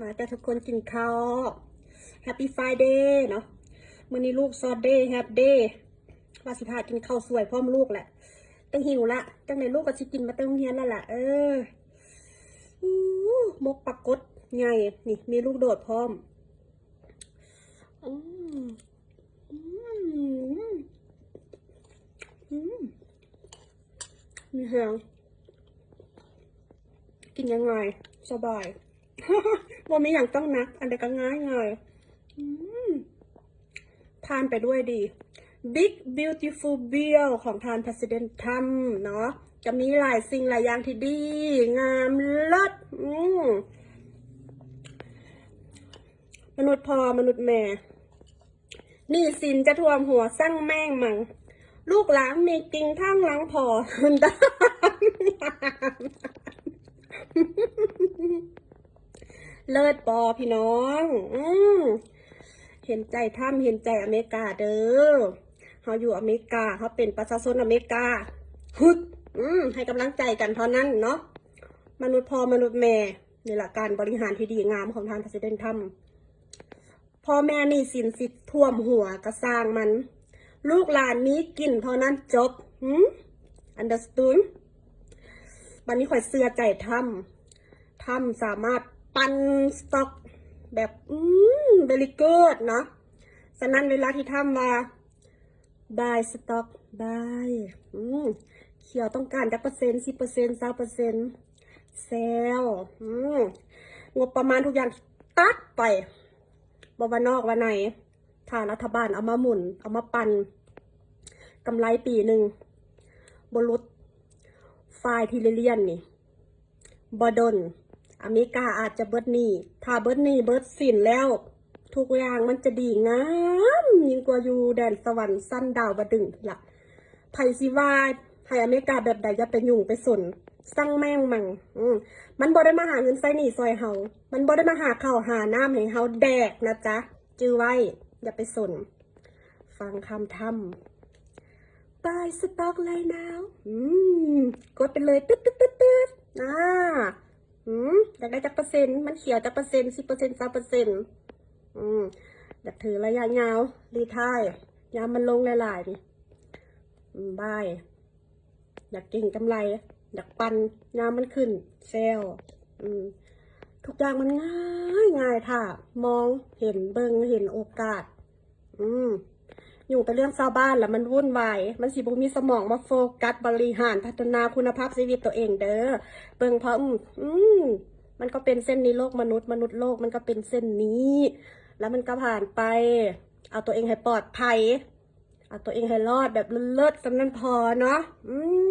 ມາຈ້າ ທຸກຄົນກິນເຂົ້າ. Happy Friday ເນາະ. ມື້ນີ້ລູກຊອດເດ ແຮບເດ ວ່າຊິພາກິນເຂົ້າສວຍພ້ອມລູກແຫຼະ. ແຕ່ຫິວລະ ຈັ່ງໃດລູກກໍຊິກິນມາແຕ່ໂຮງຮຽນແລ້ວລະ. ເອີ ອູ້ ໝົກປາກົດໃຫຍ່ ນີ້ມີລູກໂດດພ້ອມ. ອືມ ອືມ ອືມ ມີແຮງ ກິນງ່າຍໆ ສະບາຍ ບໍ່ມີຫຍັງຕ້ອງໜັກ ອັນໃດກໍງ່າຍໆ. ອືມ ຜ່ານໄປດ້ວຍດີ. Big Beautiful Bill ຂອງທ່ານ President Trump ເນາະ ຈະມີຫຼາຍສິ່ງຫຼາຍຢ່າງທີ່ດີງາມເລີດ. ອືມ ມະນຸດພໍ່ ມະນຸດແມ່ ໜີ້ສິນຈະຖ້ວມຫົວ ຊ່າງແມ່ງມັງ ລູກຫຼານມີກິ່ງທາງຫຼັງພໍ່. ເລີດບໍ່ພີ່ນ້ອງ? ອືມ ເຫັນໃຈທຳ ເຫັນໃຈອາເມລິກາເດີ. ເຮົາຢູ່ອາເມລິກາ ເຮົາເປັນປະຊາຊົນອາເມລິກາ ຮຶດ ອືມ ໃຫ້ກຳລັງໃຈກັນເທົ່ານັ້ນເນາະ. ມະນຸດພໍ່ ມະນຸດແມ່ ນີ້ລະການບໍລິຫານທີ່ດີງາມຂອງທ່ານ President Trump. ພໍ່ແມ່ໜີ້ສິນຊິຖ້ວມຫົວກໍຊ່າງມັນ ລູກຫຼານມີກິນເທົ່ານັ້ນ ຈົບ. ຫືມ Understood? ບັດນີ້ຂ້ອຍເຊື່ອໃຈທຳ ທຳສາມາດປັ່ນສະຕັອກແບບ ອືມ very good ເນາະ. ສະນັ້ນເວລາທີ່ທຳວ່າ buy stock buy ອືມ ຂຽວຕ້ອງການຈັກເປີເຊັນ ສິບເປີເຊັນ ຊາວເປີເຊັນ sell ອືມ ງົບປະມານທຸກຢ່າງຕັດໄປ ບໍ່ວ່ານອກວ່າໃນ ຖ້າລັດຖະບານເອົາມາໝູນ ເອົາມາປັ່ນ ກຳໄລປີໜຶ່ງບໍ່ຫຼຸດ five trillion ນີ້ ບໍ່ດົນ ອາເມລິກາອາດຈະເບິດໜີ້. ຖ້າເບິດໜີ້ເບິດສິນແລ້ວ ທຸກຢ່າງມັນຈະດີງາມ ຍິ່ງກວ່າຢູ່ແດນສະຫວັນຊັ້ນດາວະດຶງພຸ້ນລະ. ໃຜຊິວ່າໃຫ້ອາເມລິກາແບບໃດ ຢ່າໄປຫຍຸ້ງໄປສົນ ຊ່າງແມ່ງມັງ. ອືມ ມັນບໍ່ໄດ້ມາຫາເງິນໃຊ້ໜີ້ຊ່ອຍເຮົາ ມັນບໍ່ໄດ້ມາຫາເຂົ້າຫານ້ຳໃຫ້ເຮົາແດກນະຈ໊ະ. ຈື່ໄວ້ ຢ່າໄປສົນ. ຟັງຄຳທຳ buy stock right now ອືມ ກົດໄປເລີຍ ຕຶດໆໆໆ ອາ ອືມ ຢາກໄດ້ຈັກເປີເຊັນ? ມັນຂຽວຈັກເປີເຊັນ? ສິບເປີເຊັນ ຊາວເປີເຊັນ ອືມ ຢາກຖືໄລຍະຍາວ retire ຍາມມັນລົງຫຼາຍໆນີ້ ອືມ buy ຢາກເກັງກຳໄລ ຢາກປັ່ນຍາມມັນຂຶ້ນ sell ອືມ ທຸກຢ່າງມັນງ່າຍໆ ຖ້າມອງເຫັນ ເບິ່ງເຫັນໂອກາດ. ອືມ ຫຍຸ້ງແຕ່ເລື່ອງຊາວບ້ານລະມັນວຸ່ນວາຍ ມັນຊິບໍ່ມີສະໝອງມາໂຟກັສບໍລິຫານພັດທະນາຄຸນນະພາບຊີວິດໂຕເອງເດີ. ເບິ່ງເພາະ ອືມ ອືມ ມັນກໍເປັນເຊັ່ນນີ້ ໂລກມະນຸດ ມະນຸດໂລກມັນກໍເປັນເຊັ່ນນີ້ ລະມັນກໍຜ່ານໄປ. ເອົາໂຕເອງໃຫ້ປອດໄພ ເອົາໂຕເອງໃຫ້ລອດແບບເລີດໆ ສ່ຳນັ້ນພໍເນາະ. ອືມ